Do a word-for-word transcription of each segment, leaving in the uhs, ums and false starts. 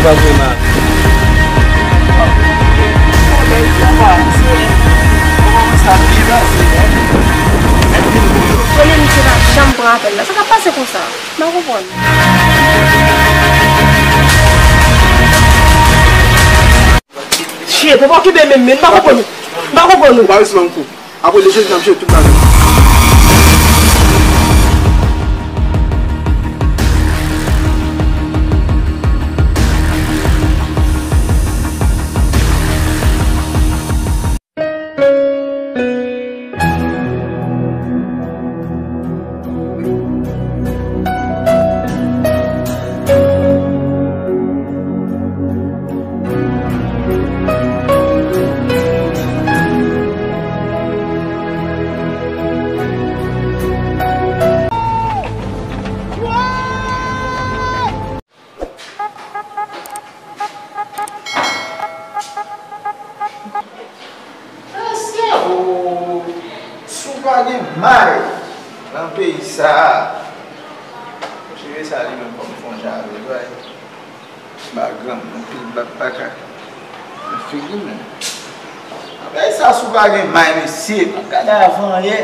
Konnen misye pa janm pran apèl la. Sa k ap pase konsa? M pa konprann. Shit, mwen pa okipe menm, men m pa konprann ou. M pa konprann ou. Ou pa respè m kou. Apre de Jezi, n ap jere tout bagay. Mesye, o, si w pa gen may nan peyi sa a, jere sa li menm kòm fon jan avè l, wi. Ba granmoun pil bak paka nan figi moun. Nan peyi sa a, si w pa gen may, mesye, m ap gade avan yè.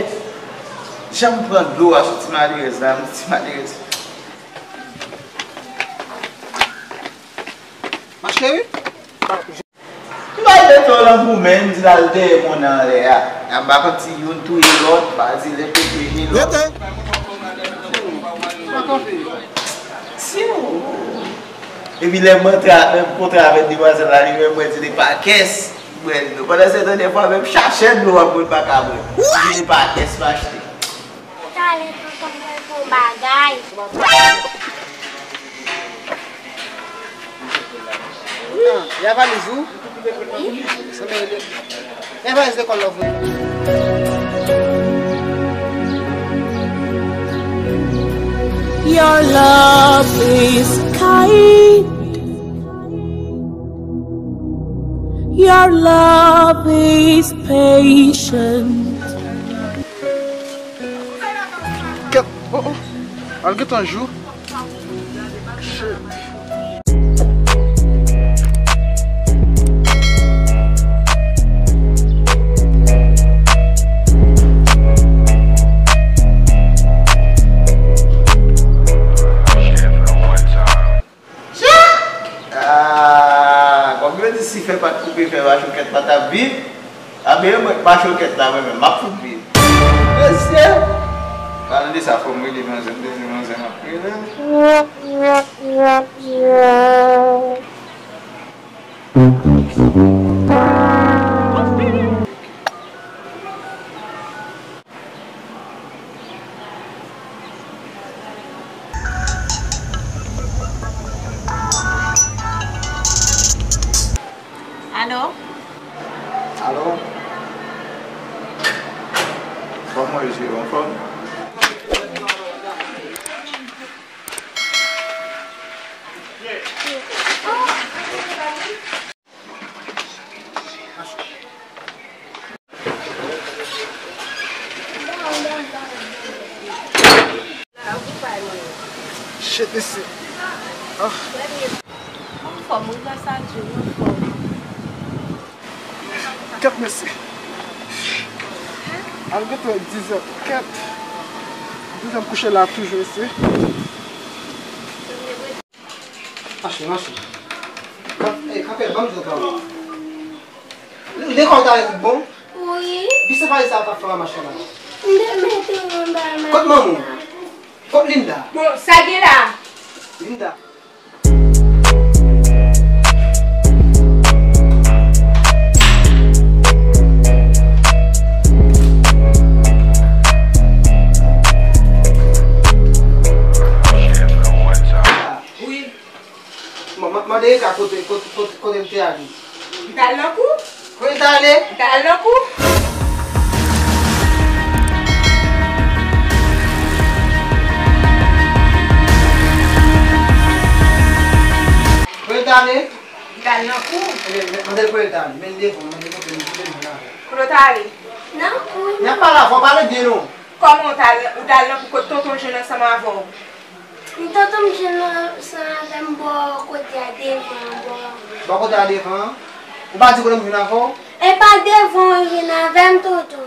Jan m pran dlo a sou ti malerèz la, ti malerèz. Ma chérie? M bay Beto nan goumen, m di l al dèyè mòn nan anlè a. Y ap ba pati youn touye lòt, ba zile pete je lòt. Rete! Epi lè m antre, lè m kontre avèk demwazèl la, li menm mwen di li pa kès. Mwen, pandan se tan, dèfwa menm chache dlo ap bwè, l pa ka bwè. Li pa kès, m achte. Talè tonton mwen fè yon bagay. Ah, y a valiz ou? Wi. Sa men, y a valiz lekòl la, vre. Your love is kind. Your love is patient. Kèt, oh, oh. Al gentan jou. Shit. Sa? Ah, kòm yo di si fè pa t koupe fè, machokèt pa t ap viv. A ben, mwen, machokèt la, mwen menm, m ap fout viv. Mesye! Pale de sa, fò m rele manzè, m te di manzè m ap rele. Alo? Alo? Kòman w ye, anfòm? Shit, mesye. Ah. Anfòm, wi, gras a Dye, anfòm. Kèt, mesye. Al gentan dizè. Kèt. Dizè m kouche la toujou, mesye. Mache, mache. Kap, eh, kapè, ban m di w, ban m. Lekòl ta ret bon? Wi. Bise valiz sa w t ap fè a machin la. M te mete l anba machin la. Kot manman w? Kot Linda? Bon, sa gen la? Linda. Wi. Bon, m ap mande Rika kote, kote, kote, kote l te ale. Li t al nan kou? Kote l t ale? Li t al nan kou? Kote l t ale? Li t al nan kou? Ebyen, mande l kote l t ale. Men devan, mande kote l, kote l vin avè l. Kote w t ale? Nan kou. N ap pale avè w, pale byen non. Kòman w t al, ou t al nan kou kot tonton Jèn ansanm avè w? Tonton m jwenn ansanm avè m bò kot Bò kote a devan an? Ou pa di kote m vin avè w? E pa devan w vin avè m, tonton.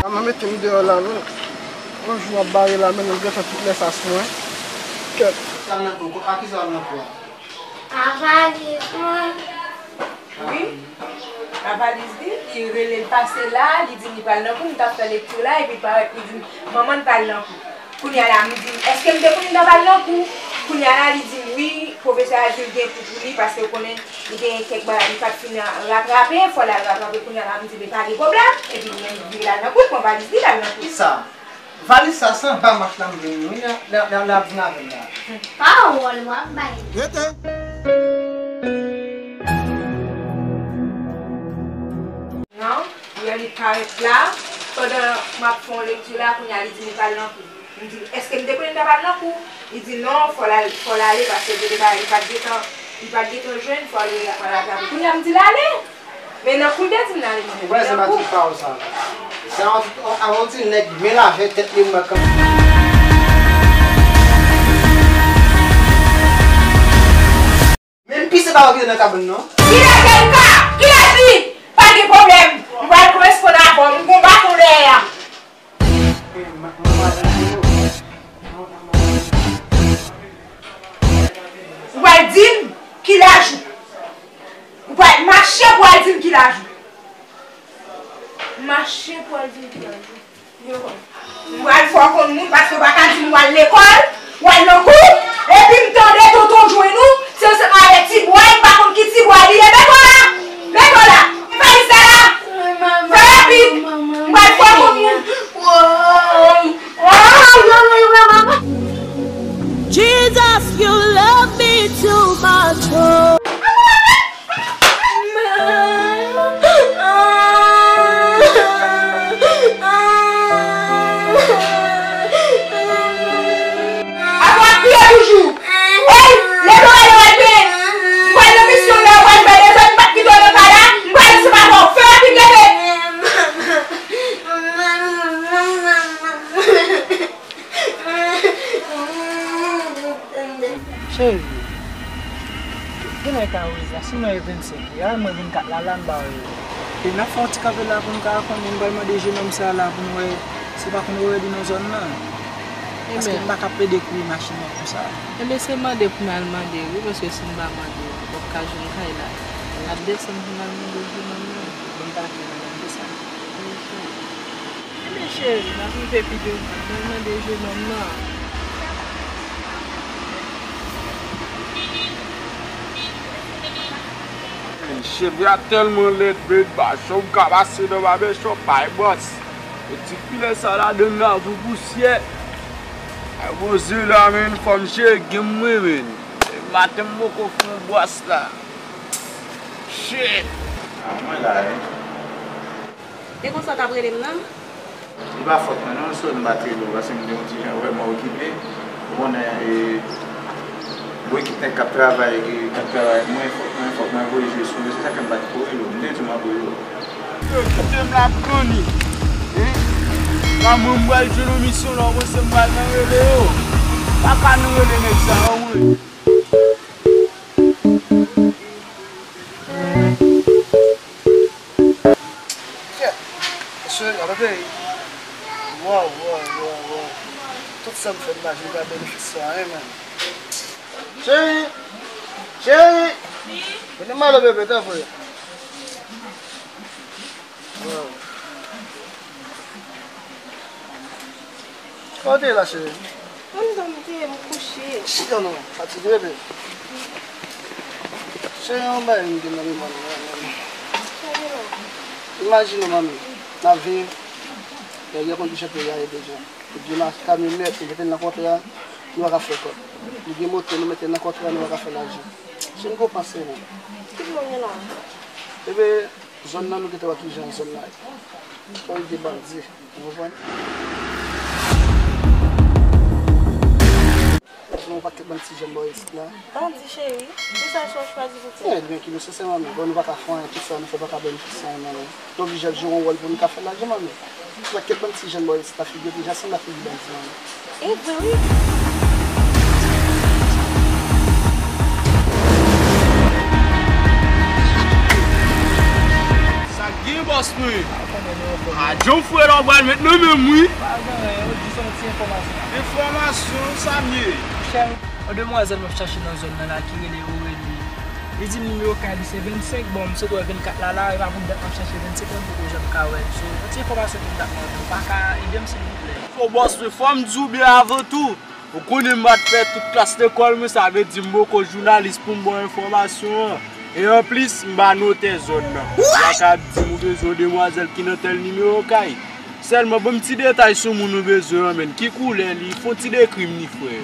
Manman mete m deyò la, non. Yon jou w ap bare la, men nou gentan tout lè sa sou mwen. Kèt. Sa nan kou, a ki sa w nan kou a? A valiz mwen. Wi. A valiz li, li rele l pase la, li di m li pral nan kou, m t ap fè lekti la, epi l parèt, li di m, "Manman, n pral nan kou." Kounye a la, m di, "Èske m te konnen m ta pral nan kou?" Kounye a la, li di m, "Wi, pwofesè a di l gen kou pou li, paske w konnen, li gen kèk bagay li pa t fin ratrape, fò l al ratrape." Kounye a la, m di, "Men pa gen pwoblèm." Epi, m vire l al nan kou, l pran valiz li, l al nan kou. Kisa? Valiz sa, se anba mach la m jwenn li, wi, lè, lè, lè, lè l ap vin avè l la. Pawòl w ap bay. Rete! Non, yè li parèt la, pandan m ap fè yon lekti la, kounye a li di li pral nan kou. M di, "Èske m te konnen m ta pral nan kou?" Li di, "Non, fò l al, fò l ale, paske gen de bagay li pa t gentan, li pa t gentan jwenn, fò l al ratrape." Kounye a m di l ale. Men nan kou l te di m nan ale, mwen menm. Wè, se pa ti pawòl sa. Se yon, yon, yon ti nèg byen lave tèt li, mwen kanpe. Men m pise pa w vire nan kabann nan. Kilès Erika? Kilès li? Pa gen pwoblèm. M pral koresponn avè w. M gon baton dèyè a. Ou pral di m ki laj ou. Ou pral mache pou al di m ki laj ou. Mache pou al di m ki laj ou. M pral fè w konn moun paske w pa ka di m w al lekòl, w al nan kou, epi m tande tonton jwenn ou, se ansanm avèk ti bwa, m pa konn ki ti bwa li ye, mete w la, mete w la, e valiz la la, fè rapid, m pral fè w konn moun. Jesus, you love me too much, oh. Ato ap kriye toujou. Ey, leve w ale w al benyen. M pral nan misyon la, w pral fè dezòd, m p ap kite w nan kay la. M pral ansanm avè w. Fè rapid, leve. Cheri, genlè ka rive la, sinon e vennsenk li a, mwen vennkat la, la m ba w yo. E n ap fè yon ti kanpe la pou n ka konnen, m pral mande jenòm sa a la pou n wè si pa konn orè li nan zòn nan. Paske m pa ka plede kouye machin nan konsa. Enben, se mande pou n al mande wi, paske si n pa mande, nou p ap ka jwenn kay la. N ap desann pou n al mande jenòm nan. Bon, m pa vle nan mande sa. Ebyen cheri, n ap rive pi devan. Mwen mande jenòm nan. Cheve a tèlman lèd, men ba chòp ka pase nan babè chòp bay bòs. E ti filè sa ladann la pou pousyè. Ay Bondye la, men fò m jere game mwen, men. Maten m poko fè yon bòs la. Shit. A mwen la, wi. E konsa w t ap rele m nan? Li pa fòt mwen non, se m pa t rele w, paske m te yon ti jan vrèman okipe. Ou konnen, e, bon ekip nèg k ap travay, e, k ap travay ak mwen, fòk mwen, fòk mwen voye je sou yo, se sa k fè m pa t ko rele w. M te di w m ap rele w. Yo, kite m la pou koni. Hein? La mwen m pral jwenn yon misyon la, ou panse m pral nan rele yo. Pa ka nan rele nèg sa yo, mwen. Kèt! Mesye, gade peyi. Waw, waw, waw, waw. Tout sa m fè m pa janm ka benefisye anyen, menm. Cheri! Cheri! Vini m ale, bebe, tanpri. Waw. Kote la, cheri? Anndan m te ye, m kouche. Chita non, fatige, bebe. Cheri, yon bagay m gen nan memwa m nan, nan. Sa gen la? Imajine w, manmi, n ap viv, lè gen kondisyon peyi a ye deja. Nou gen ma-, kamyonèt, nou mete l nan kontra, nou pa ka fè kòb. Nou gen moto, nou mete l nan kontra, nou pa ka fè lajan. Cheri, m gon panse, non. Ki moun gen la? Bebe, zòn nan, nou gentan wè kijan zòn nan ye. Fò yo gen bandi. Ou konprann? Yon pakèt bann Ti jèn bò isit la. Bandi cheri, kisa sa w chwazi pou fè? Ebyen, ki mesye se manmi. Bon, nou pa ka fè anyen, tout sa nou fè pa ka benefisye anyen, manmi. Nou oblije ap jwe yon wòl pou nou ka fè lajan, manmi. Fòk kèk bann ti jèn bò isit la figi yo deja sanble ak figi bandi, manmi. E vre, wi. Sa k gen, bòs mwen? A, jan w fre la, w pral met nan men m, wi. Pa gen anyen, yo di se yon ti enfòmasyon. Enfòmasyon, sa m ye? Monchè, yon demwazèl m ap chache nan zòn nan la ki rele Aurélie. Li di m nimewo kay li se vennsenk, bon, m sot wè vennkat la la, e pa pou dat m ap chache vennsenk lan, m poko janm ka wè l. So, yon ti enfòmasyon pou m t ap mande w, pa ka ede m, silvouplè? Fò bòs mwen, fò m di w byen avan tou. Ou konnen m pa t fè tout klas lekòl mwen, sa vle di m poko jounalis pou m ba w enfòmasyon an. E anplis, m pa notè zòn nan. Ou pa ka ap di m ou bezwen yon demwazèl ki nan tèl nimewo kay. Sèlman, ban m ti detay sou moun ou bezwen an, menn. Ki koulè li? Fè yon ti dekri m li, frè.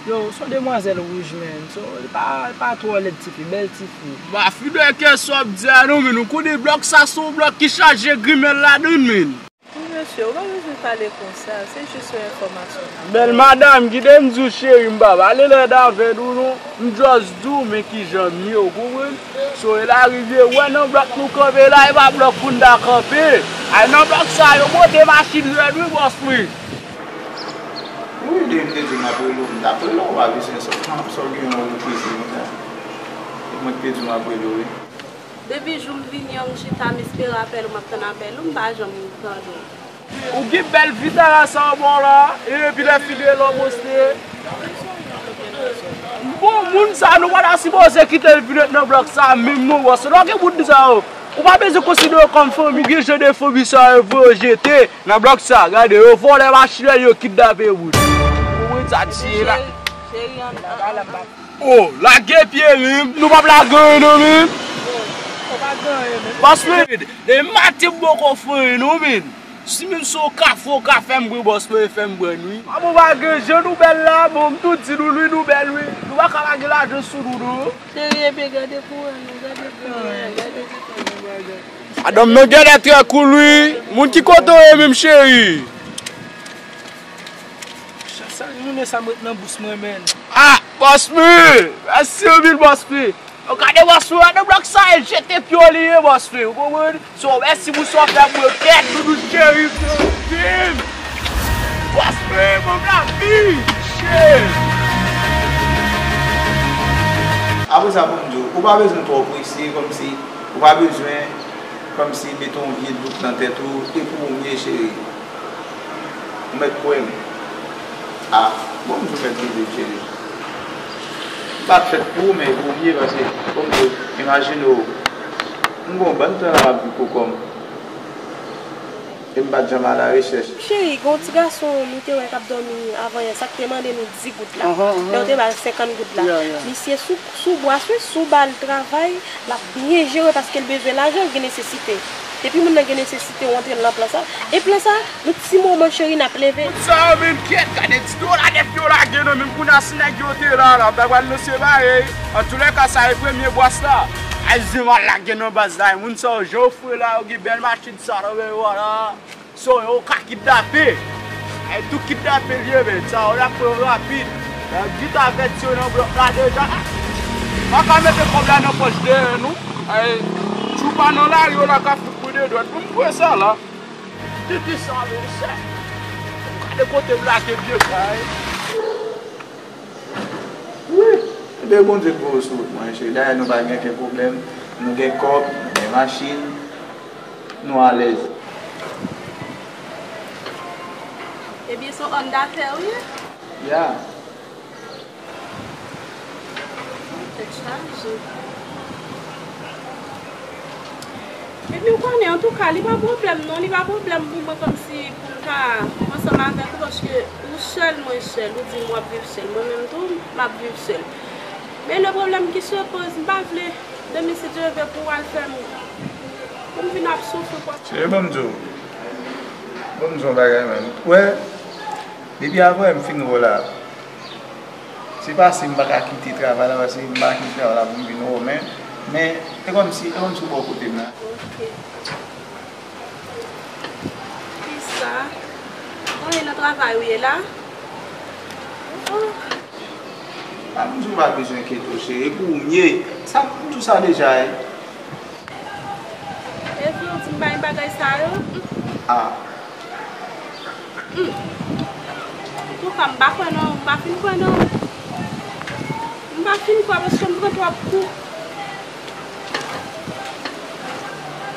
Yo, se yon demwazèl wouj, menn. So, li pa, li pa twò lèd tifi, bèl tifi. Ba, fidèl kè sa w ap di a non, menn. Ou konnen blòk sa se yon blòk ki chaje grimèl ladan l, menn. Wi, mesye, ou pa bezwen pale konsa, se jis yon enfòmasyon. Bèl madanm, kite m di w cheri m pa pale lèd avè nou non. M just di w men kijan m ye, ou konprann? So, e la rive, wè nan blòk nou kanpe la, e pa blòk pou n ta kanpe. Ay nan blòk sa, yo monte machin rèd wi, bòs mwen. Wi, lè m te di m ap rele w, m t ap rele w, ou pa bezwen sa, sa w gen yon represe konsa. E mwen ki te di w m ap rele w, wi. Depi jou m vini an, m chita, m espere apèl ou, m ap tann apèl ou, m pa janm tande w. Ou gen bèl Vitara sa w ba w la, e epi lè fidèl w poste. Bon, moun sa nou pa ta sipoze kite l vin ret nan blòk sa menm non, bòs. Lòke moun sa yo. Ou pa bezwen konsidere yo kòm fanmi. Ou gen jan de fanmi sa yo voye yo jete nan blòk sa. Gade, yo vòlè machin yo kidnape moun. Ou konprann sa di la. Cheri, cheri, an, an, an. Oh, lage pye menm. Nou p ap lage anyen non menm. Bòs mwen, depi maten m poko fè anyen non menm. Si menm si w ka fè, w ka fè m bwè bòs mwen, fè m bwè n wi. A bon pa gen jan nou bèl la, bon m tou di nou wi nou bèl wi. Nou pa ka lage lajan sou nou non. Cheri, ebyen gade kouran nou, gade kouran, gade ti kouran bagay. Madanm nan genlè trè cool wi. Moun ki kote w ye menm cheri? Sa, sa, moun sa m ret nan bous mwen menm. Ah, bòs mwen! Mèsi anpil bòs mwen. Yo gade bòs mwen, nan blòk sa e jete pye w li ye bòs mwen, ou konprann? So, mèsi pou sa w fè pou yo kèt, doudou cheri, frè m. Bòs mwen, ban m lavi, shit. Apre sa, pou m di w, ou pa bezwen twò prese, kòmsi, ou pa bezwen, kòmsi, mete yon vye dout nan tèt ou, e pou ou m ye, cheri. Ou mèt kwè m. Ah, bon, m di w mèt kwè m, cheri. M pa t fèt pou ou, men e pou ou m ye, paske, bon, m di w, imajine w, m gen yon bann tan la m ap viv pou kò m. E m pa t janm al arechèch. Cheri, gen yon ti gason nou te wè k ap dòmi avan yè, sa k te mande nou di goud la. Lè w te ba l senkant goud la. Misye sou, sou bwa, sou, sou ba l travay, l ap byen jere paske l bezwen lajan, l gen nesesite. Depi moun nan gen nesesite, w antre l nan plan sa. E plan sa, yon ti moman cheri n ap leve. Moun sa yo menm kyèt, gade ti dola nèf yo lage nan men m kounye a si nèg yo te la, la, ta pral lanse bagay. Antoulèka, sa e premye bwàs la. Ay, zen m al lage nan baz la, e moun sa yo, jan yo fre la, yo gen bèl machin sa nan men yo la. So, yo ka kidnape. Ay, tou kidnape l ye, men. Sa yo, y ap pran yo rapid. Y ap vit avèti yo nan blòk la deja. Pa ka mete kòb la nan pòch dèyè nou. Ay, tchoupa nan lari yo la ka fout kou de dwèt. Pou m kwè sa la. Titi sa, men, chè. Gade kote m lage pye kay. Wi. Ebyen, Bondye k voye w sou wout mwen, cheri. Dayè, nou pa gen okenn pwoblèm. Nou gen kòb, nou gen machin. Nou alèz. Ebyen, se yon òm dafè ou ye? Ya. Tèt chaje. Epi w konnen, antouka, li pa pwoblèm non, li pa pwoblèm pou mwen kòmsi pou m ka ansanm avèk ou, paske ou sèl, mwen sèl, ou di m w ap viv sèl, mwen menm tou, m ap viv sèl. Men le pwoblèm ki se poze, m pa vle, demen si Dye vle pou w al fè m, pou m vin ap soufri pou... Cheri, ban m di w, ban m di w yon bagay, man. Ou wè, depi avan m fin wè w la, se pa si m pa ka kite travay la, paske m pa ka kite travay la pou m vin wè w, men, men, e kòmsi, e kòmsi w bò kote m la. Ok. Kisa? Mwen nan travay ou ye la? Oh. Pa m di w pa bezwen enkyete w, cheri, e pou ou m ye. Sa, m di w sa deja, wi. Epi w di m pa gen bagay sa yo? Ah. Hmm. Antouka, m pa kwè non, m pa fin kwè non. M pa fin kwè paske m pran twòp kou.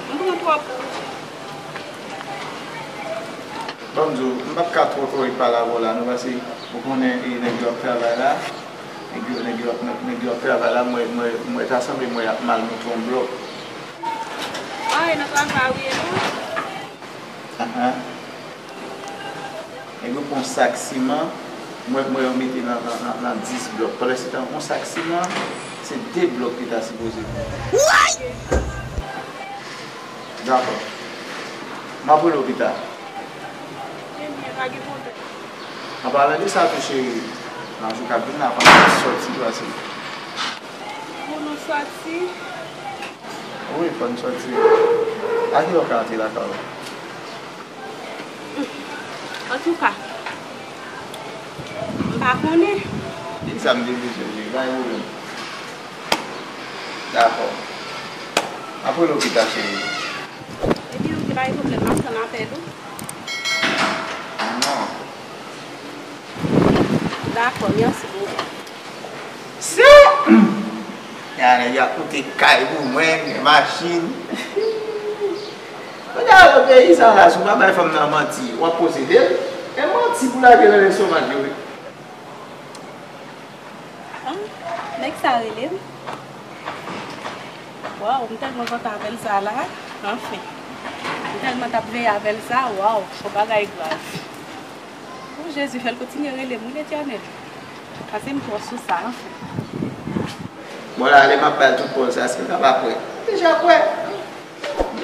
M pran twòp kou. Ban m di w, m p ap ka twò kòrèk pale avè w la non, paske ou konnen e nèg yo ap travay la, nèg yo, nèg yo ap, nèg yo ap travay la, mwen, mwen, mwen ta sanble mwen y ap mal monte yon blòk. Ah, e nan travay ou ye non? Ahan. Nèg yo pran yon sak siman, mwen, mwen yo mete nan, nan, nan, nan dis blòk. Pandan se tan, yon sak siman, se de blòk li ta sipoze pran. Dakò. M ap rele w pita. Ebyen, pa gen pwoblèm. An palan de sa tou, cheri, nan jou k ap vin la, fò n sòti, paske. Pou nou sòti? Wi, fò n sòti. A kilè w ka antre lakay ou? Antouka, m pa konnen. Di sa m te bezwen di, pa gen pwoblèm. Dakò. M ap rele w pita, cheri. Epi, oke, pa gen pwoblèm, m ap tann apèl ou. Non. Dakò, mèsi bokou. Se, ya nèg y ap moute kay pou mwen, gen machin. Kounye a, nan peyi sa la, si w pa bay fanm nan manti, w ap posede l. E manti pou lage nan lestomak yo, wi. Ah, nèg sa rele m. Waw, m tèlman kontan apèl sa la. Anfen. M tèlman t ap veye apèl sa, waw, se yon bagay grav. O Jezi, fè l kontinye rele m, wi, Letènèl. Paske m twò sou sa, anfen. Bon, la, lè m ap ba l tout pòz sa, èske l ka pa kwè? Deja kwè.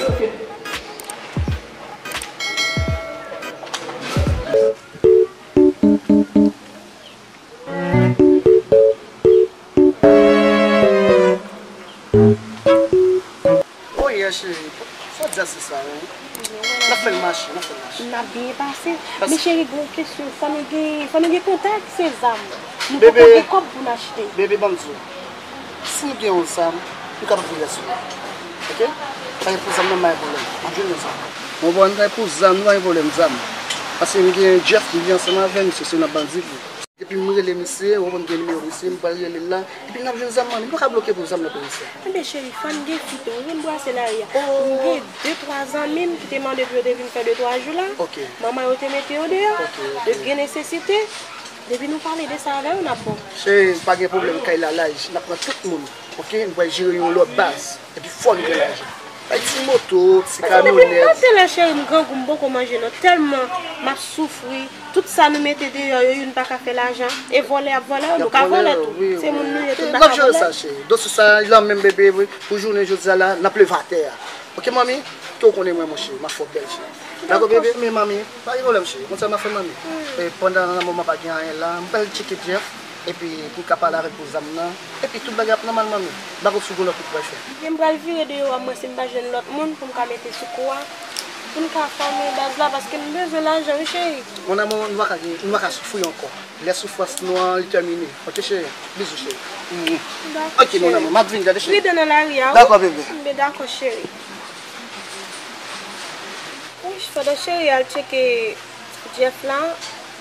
Oke. Oh yeah, cheri. Sa w di a se sa, wi. N ap fè l mache, n ap fè l mache. N ap byen pase. Men cheri, gen yon kesyon. Fò nou gen, fò nou gen kontak, se zam. Nou poko gen kòb pou n achte. Bebe, ban m di w. Si nou gen yon zam, nou kapab vire sou yo. Oke? Pa gen pou zam nan, pa gen pwoblèm. M ap jwenn yon zam. Bon, bon, nou pa gen pou zam, nou pa gen pwoblèm zam. Paske nou gen Jeff ki vin ansanm avè misye, se nan bandi li. Epi m rele misye, ou konprann, gen nimewo misye, m pral rele l la. Epi n ap jwenn zam, manmi. Nou pa ka bloke pou zam nan peyi sa. Enben, cheri, fò n gen fi tou. Ou vin brase lari a. M gen de, twa zanmi m ki te mande pou yo te vin fè de, twa jou la. Oke. Manman yo te mete yo deyò. Oke, oke. Yo t gen nesesite. Depi nou pale de sa avè yo, n ap bon. Cheri, pa gen pwoblèm kay la laj. N ap pran tout moun. Oke, nou pral jere yon lòt baz. Epi fò n gen lajan. Bay ti moto, ti kamyonèt. Depi maten la, cheri, m grangou, m poko manje non. Tèlman m ap soufri. Tout sa nou mete deyò yo, youn pa ka fè lajan. E vòlè ap vòlè, nou ka vòlè tou. Se moun nou ye, tout bagay vòlè. N ap jere sa, cheri. Dosye sa, li la menm, bebe, wi. Pou jounen jodi a la, n ap leve atè a. Oke, manmi? Ke w konnen mwen, monchè, m ap fè w bèl, cheri. Dakò, bebe? Men, manmi, pa gen pwoblèm, cheri. Konn sa m ap fè, manmi? E, pandan nan moman pa gen anyen la, m pral tcheke Jeff, epi pou m ka pale avè l pou zam nan, epi tout bagay ap nòmal, manmi. M pa konn si w gen lòt ou pral fè. Ebyen, m pral vire deyò a, mwen, si m pa jwenn lòt moun pou m ka mete sou kou a, pou n ka fòme baz la, paske m bezwen lajan, wi, cheri. Mon amour, nou pa ka gen, nou pa ka soufri ankò. Lè soufrans nou an, li tèmine. Oke, cheri? Bizou, cheri. Dakò, cheri. Oke, mon amour, m ap vin gade, cheri. Pridan nan lari a, wi. Dakò, bebe. Enben, dakò, cheri. Wi, pandan cheri al tcheke Jeff la,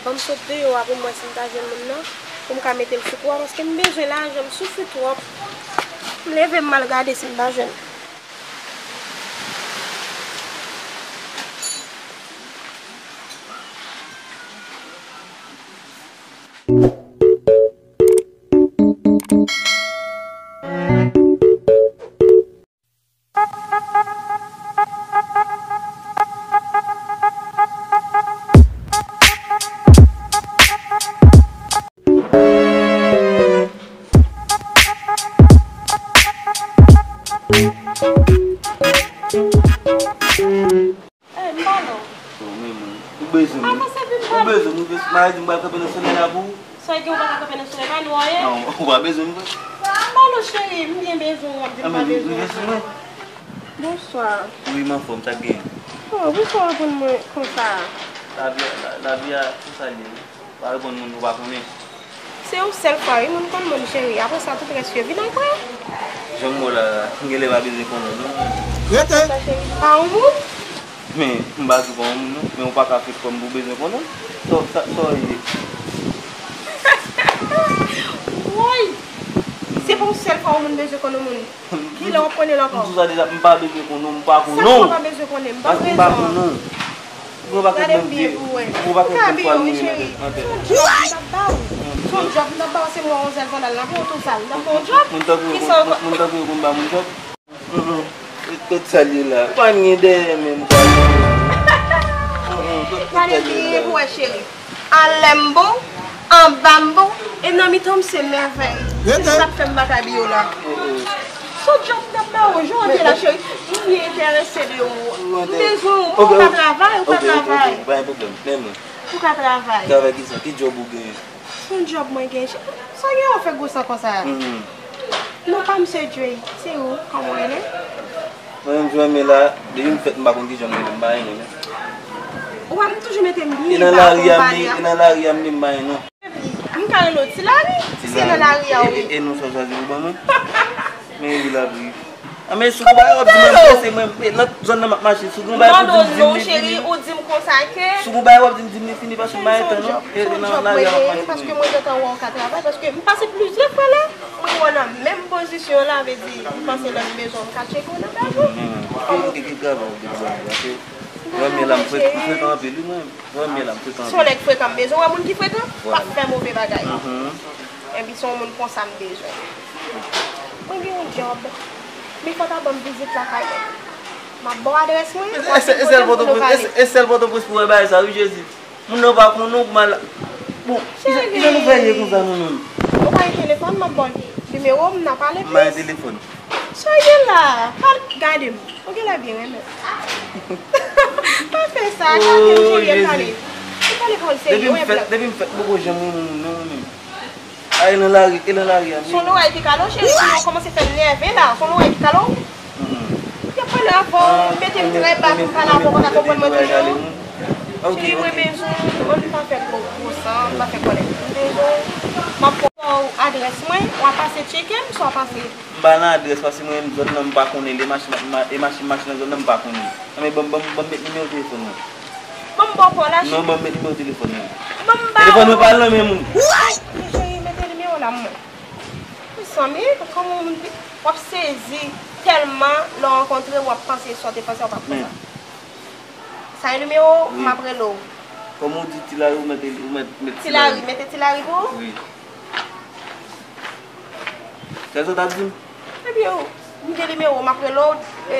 ban m sot deyò a pou m wè si m ta jwenn moun nan, pou m ka mete l sou kou a, paske m bezwen lajan, m soufri twòp. M leve m al gade si m pa jwenn. Ey, m pa non. Ou menm, ou bezwen m. Avanse vin pale. Ou bezwen m, ou bezwen m. Maladi m pral kanpe nan solèy la pou ou. Sa gen ou pa ka kanpe nan solèy, pa nou anyen. Non, ou pa bezwen m vre. M pa non, cheri, m byen bezwen w, w ap di m pa bezwen m. Ou vin sou mwen. Bonswa. Wi, m anfòm, sa k genyen? Oh, poukisa w reponn mwen konsa? Lavi a, la, lavi a, konsa l ye. Pa reponn moun ou pa konnen. Se yon sèl fwa, wi, moun konn moun, cheri. Apre sa, tout rès yo vin apre. Jan m wè w la, m genlè pa bezwen konnen w, non. Rete! Pa yon moun? Men, m pa di w pa yon moun, non. Men ou pa ka fè kòm pou bezwen konnen m. Sa, sa, sa w ye? Woy! Se pa yon sèl fwa yon moun bezwen konnen yon moun. Kilè w ap konnen l ankò? M di w sa deja, m pa bezwen konnen w, m pa konnen w. Sa w pa bezwen konnen? M pa bezwen. Paske m pa konnen w. Gade m byen pou wè. Ou ka abiye wi, cheri. Se yon djòb m t ap ba w. Se yon djòb m t ap ba w, se mwen yon zèl vandal la, pou w tou sal. M t ap ba w yon djòb? Kisa ankò? Moun tankou yo konn ba moun djòb? Kot sa l ye la? Ou pa gen dèyè menm. Gade m byen pou wè, cheri. Anlè m bon, anba m bon, e nan mitan m se mèvèy. Se sa k fè m pa ka di yo la. Se yon djòb m t ap ba w, jan w te la, cheri. M byen enterese de ou. M bezwen ou, ou ka travay, ou ka travay. Pa gen pwoblèm, men mwen. Ou ka travay. Travay ki sa? Ki djòb ou genyen? Se yon djòb mwen genyen, cheri. Sa w gen w fè gwo san konsa? Non, pa misye Dre, se ou, kòman w rele? Mwen menm, jan m ye la, depi m fèt, m pa konn kijan m rele, m pa renmen non. Ou wè, m toujou mete m byen ba konpani an. E nan lari a, m pa renmen non. M ka rele w Ti Lari? Se nan lari a, wi. E, e, e non sa w chwazi pou ban mwen? Men wi, la wi. A, men si w gon bagay w ap di m, m prese, mwen, e, nan zòn nan m ap mache, si w gon bagay pou di m, di m li fini. Ou di m konsa ke. Si w gon bagay w ap di m, di m li fini, paske m pa gen tan non. E, e nan lari a m ap mache. Paske mwen gentan wè w ka travay, paske m pase plizyè fwa la. Mwen wè w nan menm pozisyon la, vle di, m panse lè m bezwen w, m ka tcheke w nan bèl jou. Ki, ki, ki travay ou gen pou ba m? Paske zanmi la, m frekan, m frekan anpil, wi, mwen. Zanmi la, m frekan anpil. Se yon nèg frekan m bezwen, w wè moun ki frekan, p ap fè move bagay. Epi se yon moun konsa m bezwen. Mwen gen yon djòb, men fò w ta ban m vizit lakay mwen. M ap ba w adrès mwen, w ap vin kote m pou nou pale. E sèl Pòtoprens pou wè bagay sa, wi, Jezi. Moun nan pa konnen w pou mal. Bon, kijan, kijan nou fè ye konsa nou menm? Ou pa gen telefòn, m ap ba w nimewo m, n a pale plis. M pa gen telefòn. Sa w ye la? Pa gade m. Ou genlè byen renmen m. Pa fè sa, gade m, cheri, m pale. M pale pawòl serye, wi, blan. Depi m fèt, m poko janm renmen moun, non, mwen menm. A, e nan lari, e nan lari a. Se yon lorèy ki kale w, cheri, ou kòmanse fè m nève la. Se yon lorèy ki kale w. Y ap pale avè w, mete m trè ba pou m pale avè w, ou pa ka konprann mwen toujou. Cheri, mwen bezwen w, ann pa fè gwo, gwo san, ann pa fè kòlè. M bezwen w, m ap ba w adrès mwen, w a pase tcheke m, swa w a pase. M pa nan adrès, paske mwen menm zòn nan m pa konnen, e machin, e machin, machin nan zòn nan m pa konnen. Anben, ban m, ban m, ban m met nimewo telefòn mwen. Ban m ba w pa w la, cheri. Non, ban m met nimewo telefòn mwen. Ban m ba w. Telefòn mwen pa nan men moun. Cheri, mete nimewo la mwen. Mezanmi, kòman yon moun pi, w ap sezi tèlman lè w rankontre, w ap panse sa w te panse, w p ap fè sa. Sa e nimewo w, m ap rele w. Kòm ou di Ti Lari, ou mete, ou met, met Ti Lari. Ti Lari, mete Ti Lari pou ou? Wi. Kèl sa w t ap di m? Ebyen, m gen nimewo w, m ap rele w, e,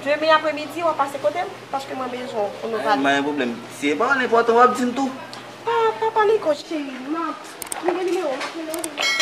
demen apremidi, w ap pase kote m, paske mwen bezwen w pou nou pale. M pa gen pwoblèm. Si e pawòl enpòtan, w ap di m tou. Pa, pa pale kò, cheri. M ap, m gen nimewo w, m ap rele w.